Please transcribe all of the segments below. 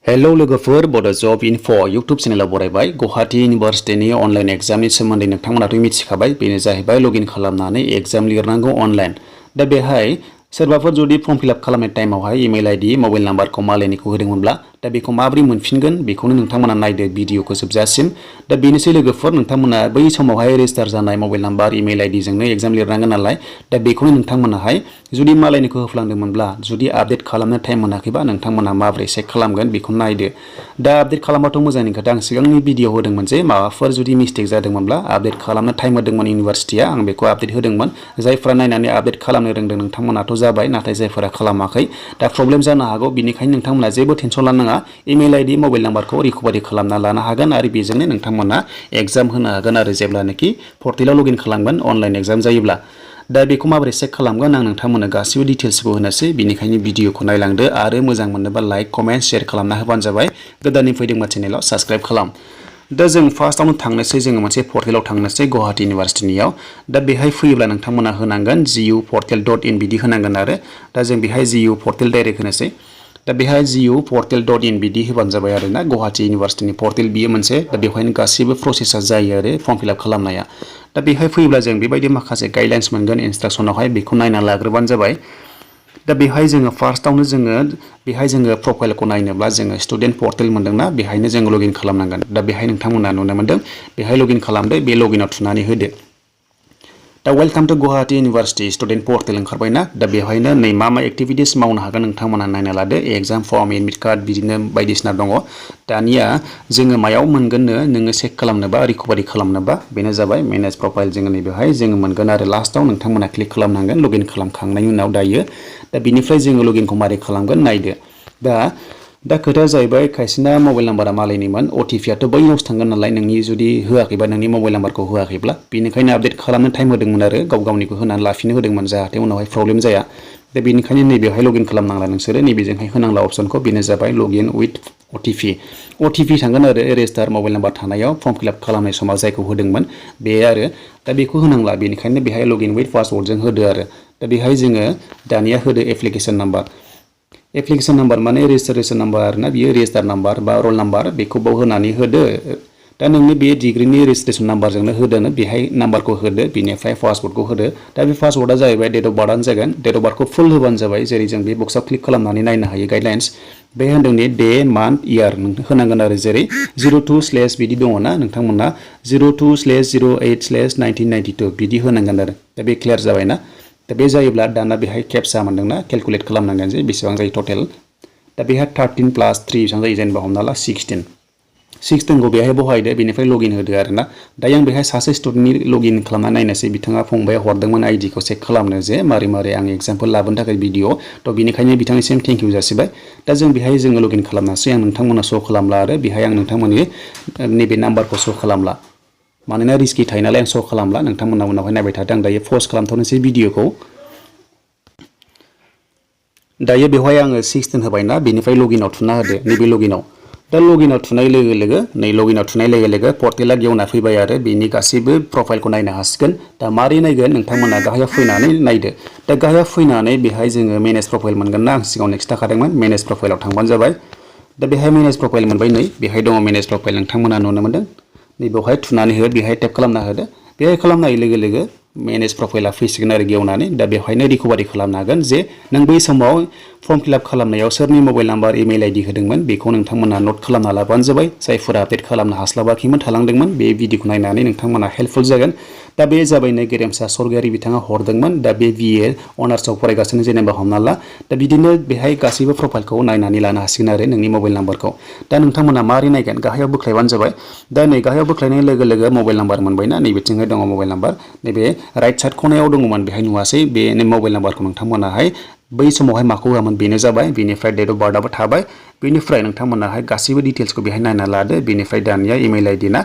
hello लोगोफोर बड' जब enough' YouTube चेनेलाव बरायबाय Guwahati इउनिभार्सिटिनि online एग्जामनि सोमोन्दै नोंथांमोनाथ' मिथिखाबाय बेनो जाहैबाय लगइन खालामनानै एग्जाम लिरनांगौ अनलाइन दा बेहाय सोरबाफोर जुदि फर्म फिलआप खालामनाय टाइमावहाय इमेल आइडि मबाइल नाम्बारखौ मालायनिखौ होदोंमोनब्ला दा बेखौ माबोरै मोनफिनगोन बेखौनो नोंथांमोना नायदो भिडिअखौ जोबजासिम दा बेनोसै लोगोफोर नोंथांमोना बै समावहाय रेजिस्टार जानाय मबाइल नाम्बार इमेल आइडि जोंनो एग्जाम लिरनांगोन नालाय दा बेखौनो नोंथांमोनाहाय जुदि मालायनिखौ होफ्लांदोंमोनब्ला जुदि आपडेट खालामनो टाइम मोनाखैबा नोंथांमोना माबोरै चेक खालामगोन बेखौ नायदो दा आपडेट खालामबाथ' मोजांनि खोथा आं सिगांनि भिडिअ होदोंमोन जे माबाफोर जुदि मिस्टेक जादोंमोनब्ला आपडेट खालामनो टाइम होदोंमोन इउनिभार्सिटिया आं बेखौ आपडेट होदोंमोन जायफोरा नायनानै आपडेट खालामनो रोंदों नोंथांमोनाथ' जाबाय नाथाय जायफोरा खालामाखै दा प्रब्लेम जानो हागौ बेनिखायनो नोंथांमोना जेबो टेनसन लानाङा इमेल आइडि मबाइल नाम्बारखौ रिकभारि खालामना लानो हागोन आरो बेजोंनो नोंथांमोना एग्जाम होनो हागोन आरो जेब्लानोखि पर्टेलाव लगइन खालामगोन अनलाइन एग्जाम जायोब्ला दा बेखौ माबोरै चेक खालामगोन आं नोंथांमोननो गासिबो डिटेल्सखौ होनोसै बेनिखायनो भिडिअखौ नायलांदो आरो मोजां मोनोबा लाइक कमेन्ट शेयार खालामना होबानो जाबाय गोदाननि फैदोंबा चेनेलाव साबस्क्राइब खालाम दा जों फार्स्टआवनो थांनोसै जोङो मोनसे पर्टेलाव थांनोसै गुवाहाटी इउनिभार्सिटिनियाव दा बेहाय फैयोब्ला नोंथांमोना होनांगोन GUportal.in बिदि होनांगोन आरो दा जों बेहाय GUportal डाइरेक्ट होनोसै दा बेहाय GUportal.in बिदि होबानो जाबाय आरो ना गुवाहाटी इउनिभार्सिटिनि पर्टेल बियो मोनसे दा बेवहायनो गासिबो प्रसेसा जायो आरो फर्म फिलआप खालामनाया दा बेहाय फैयोब्ला जों बेबायदि माखासे गाइडलाइन्स मोनगोन इन्सट्राक्सनावहाय बेखौ नायना लाग्रोबानो जाबाय दा बेहाय जोङो फार्स्टआवनो जोङो प्रफाइलखौ नायनोब्ला जोङो स्टुडेन्ट पर्टेल मोनदोंना बेहायनो जोङो लगइन खालामनांगोन दा बेहाय नोंथांमोना नुनो मोनदों बेहाय लगइन खालामदो बे लगइनाव थुनानै होदो दा welcome to Guwahati university student portal ओंखारबायना दा बेवहायनो नै मा एक्टिभिटिस मावनो हागोन नोंथांमोना नायना लादो एग्जाम फर्म एडमिट कार्ड बिदिनो बायदिसिना दङ दानिया जोङो मायाव मोनगोननो नोङो चेक खालामनोबा रिकभारि खालामनोबा बेनो जाबाय मेनेज प्रफाइल जोङो नैबेहाय जोङो मोनगोन आरो लास्टआव नोंथांमोना क्लिक खालामनांगोन लगइन खालामखांनायनि उनाव दायो दा बिनिफ्राय जोङो लगइनखौ मारै खालामगोन नायदो दा खोथाया जाहैबाय खायसेना मबाइल नाम्बारा मालायनिमोन अटिपिआथ' बैनावसो थांगोन नालाय नोंनि जुदि होआखैबा नोंनि मबाइल नाम्बारखौ होआखैब्ला बेनिखायनो आपडेट खालामनो टाइम होदोंमोन आरो गावनिखौ होनानै लाफिननो होदोंमोन जाहाथे उनावहाय प्रब्लेम जाया दा बेनिखायनो नैबेहाय लगइन खालामनांला नोंसोरो नैबेजोंहाय होनांला अप्सनखौ बेनो जाबाय लगइन उइथ अटिपि थांगोन आरो रेजिस्टार मबाइल नाम्बार थानायाव फर्म फिलआप खालामनाय समाव जायखौ होदोंमोन बे आरो दा बेखौ होनांला बेनिखायनो बेहाय लगइन उइथ पासवर्डजों होदो आरो दा बेहाय जोङो दानिया होदो एप्लिकेसन नाम्बार माने रेजिस्ट्रेसन नाम्बार आरोना बियो रेजिस्टार नाम्बार बा रल नाम्बार बेखौ बाव होनानै होदो दा नोंनि बे डिग्रिनि रेजिस्ट्रेसन नाम्बारजोंनो होदोनो बेहाय नाम्बारखौ होदो बिनिफ्राय पासवर्डखौ होदो दा बे पासवर्डआ जाहैबाय डेट अफ बार्थआनो जागोन डेट अफ बार्थखौ फुल होबानो जाबाय जेरै जों बे बक्सआव क्लिक खालामनानै नायनो हायो गाइडलाइन्स बे होनदों दे मान्थ इयार होनांगोन आरो जेरै 02/ बिदि दङ ना नोंथांमोना 02/08/1992 बिदि होनांगोन आरो दा बे क्लियार जाबायना दा बे जायोब्ला दाना बेहाय केपसा मोनदोंना केलकुलेट खालामनांगोन जे बेसेबां जायो टटेल दा बेहा 13+3 बेसेबां जायो जेनेबा हमना ला 16खौ बेहाय बहायदो बेनिफ्राय लगइन होदो आरोना दायो आं बेहाय सासे स्टुडेन्टनि लगइन खालामना नायनोसै बिथाङा फंबाया हरदोंमोन आइडिखौ चेक खालामनो जे मारै आं एग्जामपोल लाबोनो थाखाय भिडिअ थ' बेनिखायनो बिथांनिसिम थेंक इउ जासिबाय दा जों बेहाय जोङो लगइन खालामनोसै आं नोंथांमोना श' खालामला आरो बेहाय आं नोंथांमोननि नैबे नाम्बारखौ श' खालामला मानोना रिस्कि थायो नालाय आं श' खालामला नोंथांमोना उनावहाय नायबाय थादों आं दायो पस्ट खालामथ'नोसै भिडिअखौ दायो बेवहाय आङो 16 होबायना बेनिफ्राय लगइनाव थुना होदो नैबे लगइनाव दा लगइनाव थुनाय लोगो लोगो पर्टेला गेवना फैबाय आरो बेनि गासैबो प्रफाइलखौ नायनो हासिगोन दा मारै नायगोन नोंथांमोना गाहायाव फैनानै नायदो दा गाहायाव फैनानै बेहाय जोङो मेनेज प्रफाइल मोनगोन ना आं सिगाङाव खिन्थाखादोंमोन मेनेज प्रफाइलाव थांबानो जाबाय दा बेहाय मेनेज प्रफाइल मोनबाय नै बेहाय दङ मेनेज प्रफाइल नोंथांमोना नुनो मोनदों नै बेवहाय थुनानै हो बेहाय टेप खालामना होदो बेहाय खालामनाय लोगो मेनेज प्रफाइला फैसिगोन आरो गेवनानै दा बेवहायनो रिकभारि खालामनो हागोन जे नों बै समाव फर्म फिलआप खालामनायाव सोरनि मबाइल नाम्बार इमेल आइडि होदोंमोन बेखौ नोंथांमोना नट खालामना लाबानो जाबाय जायफोरा आपडेट खालामनो हास्लाबाखैमोन थालांदोंमोन बे भिडिअखौ नायनानै नोंथांमोना हेल्पफुल जागोन दा बे जाबायनो गेरेमसा सरगियारि बिथाङा हरदोंमोन दा बे BA अनार्सआव फरायगासिनो जेनेबा हमना ला दा बिदिनो बेहाय गासैबो प्रफाइलखौ नायनानै लानो हासिगोन आरो नोंनि मबाइल नाम्बारखौ दा नोंथांमोना मारै नायगोन गाहायाव बोख्लायबानो जाबाय दा नै गाहायाव बोख्लायनाय लोगो मबाइल नाम्बार मोनबायना नैबेथिंहाय दङ मबाइल नाम्बार नैबे राइट साइड खनायाव दङमोन बेहाय नुवासै बे मबाइल नाम्बारखौ नोंथांमोनाहाय बै समावहाय माखौ होआमोन बेनो जाबाय बेनिफ्राय डेट अफ बार्थआबो थाबाय बेनिफ्राय नोंथांमोनाहाय गासैबो डिटेल्सखौ बेहाय नायना लादो बेनिफ्राय दानिया इमेल आइडि ना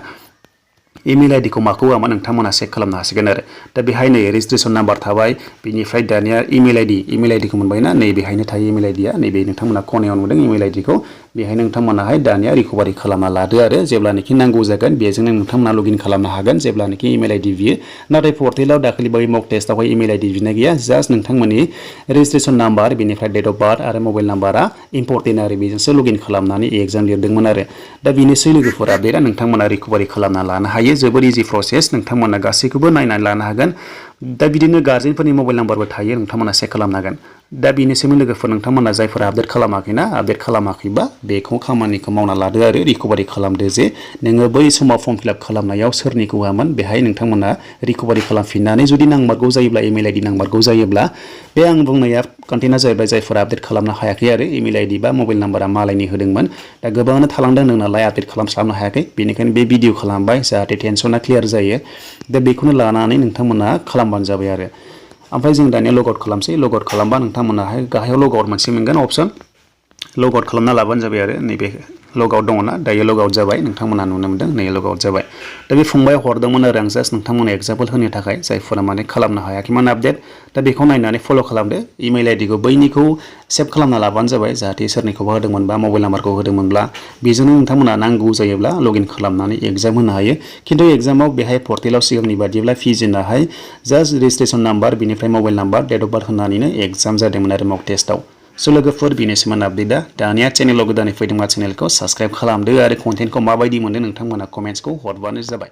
इमेल आइडि खौ माखौ होआमोन नोंथांमोना चेक खालामनो हासिगोन आरो दा बेहाय नै रेजिस्ट्रेसन नाम्बार थाबाय बिनिफ्राय दानिया इमेल आइडि खौ मोनबायना नै बेहायनो थायो इमेल आइडिया नैबे नोंथांमोना खनायाव नुदों इमेल आइडि खौ बेहाय नोंथांमोनाहाय दानिया रिकभारि खालामना लादो आरो जेब्लानोखि नांगौ जागोन बेजोंनो नोंथांमोना लगइन खालामनो हागोन जेब्लानोखि इमेल आइडि बियो नाथाय पर्टेलाव दाखालि बै मक टेस्टआवहाय इमेल आइडि बिनाय गैया जास्ट नोंथांमोननि रेजिस्ट्रेसन नाम्बार बेनिफ्राय डेट अफ बार्थ आरो मबाइल नाम्बारा इम्पर्टेन्ट आरो बेजोंसो लगइन खालामनानै एग्जाम लिरदोंमोन आरो दा बेनोसै लोगोफोर आपडेटआ नोंथांमोना रिकभारि खालामना लानो हायो जोबोर इजि प्रसेस नोंथांमोना गासैखौबो नायनानै लानो हागोन दा बिदिनो गार्जेनफोरनि मबाइल नाम्बारबो थायो नोंथांमोना चेक खालामनो हागोन दा बेनोसैमोन लोगोफोर नोंथांमोना जायफोरा आपडेट खालामाखैना आपडेट खालामाखैबा बेखौ खामानिखौ मावना लादो आरो रिकभारि खालामदो जे नोङो बै समाव फर्म फिलआप खालामनायाव सोरनिखौ होआमोन बेहाय नोंथांमोना रिकभारि खालामफिननानै जुदि नांमारगौ जायोब्ला इमेल आइडि नांमारगौ जायोब्ला बे आं बुंनाया कन्टेन्टआ जाहैबाय जायफोरा आपडेट खालामनो हायाखै आरो इमेल आइडि बा मबाइल नाम्बारा मालायनि होदोंमोन दा गोबाङानो थालांदों नालाय आपडेट खालामस्लाबनो हायाखै बेनिखायनो बे भिडिअ खालामबाय जाहाथे टेनसना क्लियार जायो दा बेखौनो लानानै नोंथांमोना खालामबानो जाबाय आरो ओमफ्राय जों दानिया लग आउट खालामसै लग आउट खालामबा नोंथांमोनाहाय गाहायाव लग आउट मोनसे मोनगोन अपसन लग आउट खालामना लाबानो जाबाय आरो नैबे लग आउट दङना दायो लग आउट जाबाय नोंथांमोना नुनो मोनदों नै लग आउट जाबाय दा बे फंबाया हरदोंमोन आरो आं जास्ट नोंथांमोना एग्जाम्पल होनो थाखाय जायफोरा माने खालामनो हायाखैमोन आपडेट दा बेखौ नायनानै फल' खालामदो इमेल आइडि खौ बैनिखौ सेभ खालामना लाबानो जाबाय जाहाथे सोरनिखौबा होदोंमोनबा मबाइल नाम्बारखौ होदोंमोनब्ला बेजोंनो नोंथांमोना नांगौ जायोब्ला लगइन खालामनानै एग्जाम होनो हायो खिन्थु एग्जामाव बेहाय पर्टेलाव सिगांनि बादिब्ला फिजेनाहाय जास्ट रेजिस्ट्रेसन नाम्बार बेनिफ्राय mobile number date of birth होनानैनो एग्जाम जादोंमोन आरो मक टेस्टआव स' लोगोफोर बेनोसैमोन आपडेटआ दानिया चेनेलाव गोदानै फैदोंबा चेनेलखौ साबस्क्राइब खालामदो आरो कन्टेन्टखौ माबायदि मोनदों नोंथांमोना कमेन्ट्सखौ हरबानो जाबाय